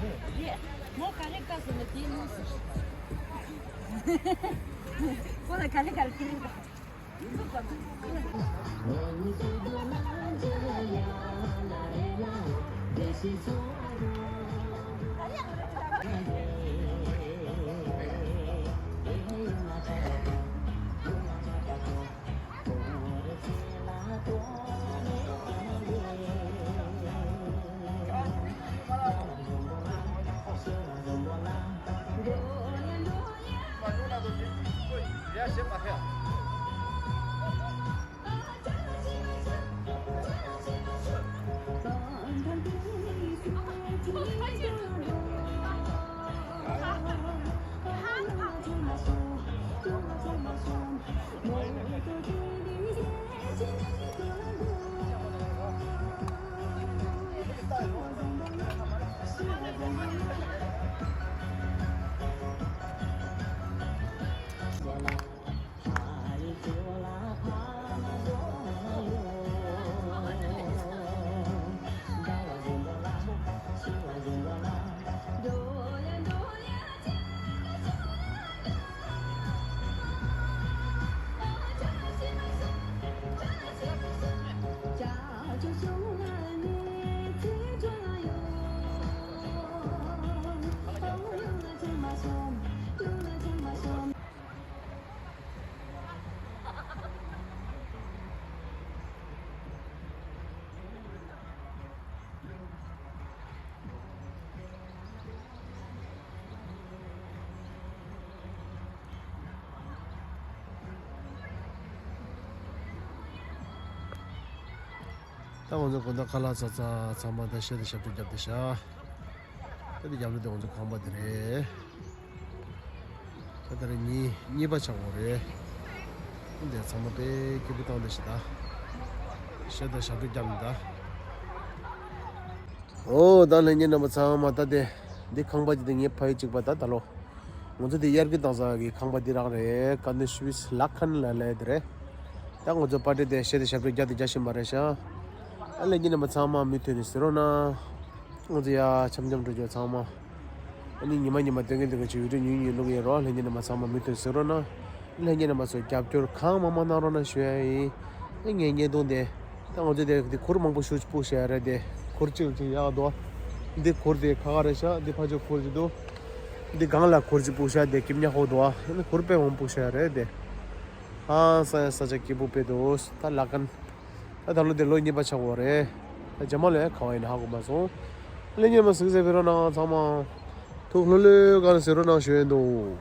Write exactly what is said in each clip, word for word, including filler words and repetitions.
རེད། མོ་ག་རེ་བཀག་སོང་ན་དེ་ལོས་ཟེར། ཁོ་ལ་ག་རེ་ག་རེ་ཁྱེར་རེད། ད་ང་ཚོ་དགོང་དག་ཁ་ལག་ཟ་ཚར་ཚང་མ་ད་གཞས་དང་ཞབས་བྲོ་བརྒྱབ་བསྡད་ཤག་ད་འདི་རྒྱབ་ལོགས་དེ་ང་ཚོ་ཁང་པ་དེ་རེད། ད་ད་རེས་ཉིན་གཉིས་པ་ཆགས་ཡོད་རེད། འདི་ཚང་མ་དཔེ་སྐྱིད་པོ་བཏང་བསྡད་ཤག་ད་གཞས་དང་ཞབས་བྲོ་བརྒྱབ་ནས་ད། ཨོ་ད་ལྷན་རྒྱས་རྣམ་པ་ཚང་མ་ད་དེ་འདི་ཁང་པ་ཅིག་དེ་ངའི་ཕ་ཡུལ་གཅིག་པ་ད་ད་ལོ། ང་ཚོ་དེ་དབྱར་ཁའི་དྭངས་གཙང་གི་ཁང་པ་འདི་རང་རེད། ཀ་ནི་ཤུ་ཝིས་ལག་ཁན་ལ་ལས་དེ་རེད། ད་ང་ཚོ་པར་ཊི་དེ་གཞས་དང་ཞབས་བྲོ་རྒྱག་དེ་རྒྱག་བཞིན་པ་རེད་ཤག་ཨ་ལས་ཀྱི་རྣམ་པ་ཚང་མ་མུ་མཐུད་ནས་གཟིགས་རོགས་གནང་། ང་ཚོ་ཡ་འཆམ་འཆམ་འགྲོ་རྒྱུ་ཚང་མ། ཨ་ནི་ཉི་མ་ཉི་མ་སྟོན་གིན་སྟོན་གིན་ཆུ་ཡུལ་གྲུ་ཉུང་ཉུང་བླུག་ཡིན་རོགས། ལྷན་རྒྱས་རྣམ་པ་ཚང་མ་མུ་མཐུད་གཟིགས་རོགས་གནང་། ལྷན་རྒྱས་རྣམ་པ་ཚོ་རྒྱབ་སྐྱོར་གང་མང་མང་གནང་རོགས་གནང་ཞུ་ཡ་ཡིན། ཨ་ངའི་བརྙན་ཐུང་དེ། ད་ང་ཚོ་དེ་དེ་གུར་མང་པོ་ཞིག་སྤུ་ཤ་རེད་དེ། གུར་གཅིག་གཅིག་ཡག་འདུག་འདི་གུར་དེ་ཁ་ཁ་རེད་ཤག་འདི་ཕ་ཆོ་གུར་གཅིག་འདུག་འདི་སྒང་ལ་གུར་གཅིག་སྤུ་ཤ་དེ་སྐྱིབ་ཉག་ཧོ་འདུག་ཨ་ནི་གུར་དཔེ་མང་པོ་ཤ་རེད་དེ། ཨ་ས་ཡ་ས་ཆ་སྐྱིད་པོ་དཔེ་འདུག་ད་ལ་ཁན། ད་ད་ལོ་དེ་ལོ་གཉིས་པ་ཆགས་ཡོད་རེད། ད་རྗེས་མ་ལ་ག་བ་ཡིན་ཧ་གོ་མ་སོང་། ལས་ཉེས་མ་ཟིག་ཟེར་བའི་རོ་ནང་ཚང་མ། ཐུགས་ལྷོད་ལྷོད་ག་ནས་ཟེར་རོ་ནང་ཞུ་ཡིན་འདུག་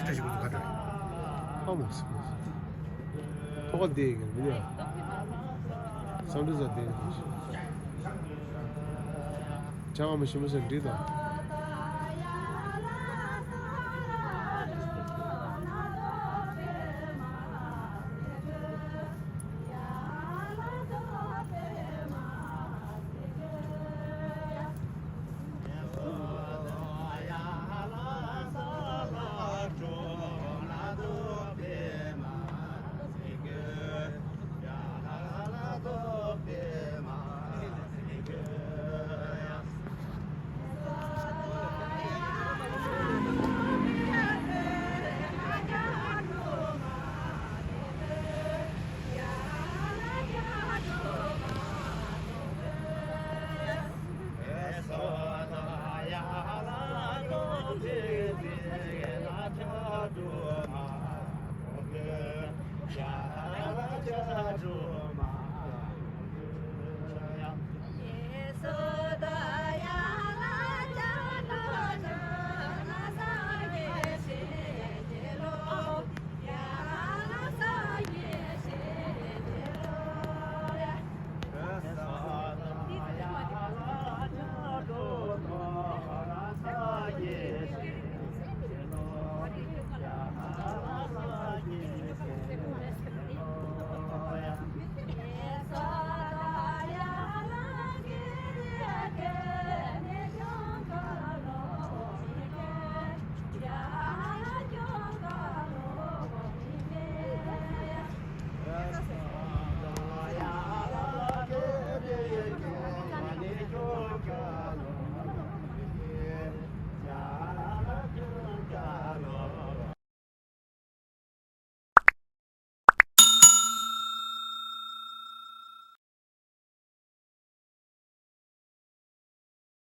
ཁྲ་ཞིག་གོ་ཁ་ཁྲ། ཨ་མོ་སི་མོ་སི། ཐོག་ཁ་བསྡད་ཡོད་མི་ཉག་བསམ་འགྲུབ་ས་བསྡད་ཡོད། ཅང་ཨ་མོ་ཞིམ་པོ་ཟེར་འདྲི་དང་།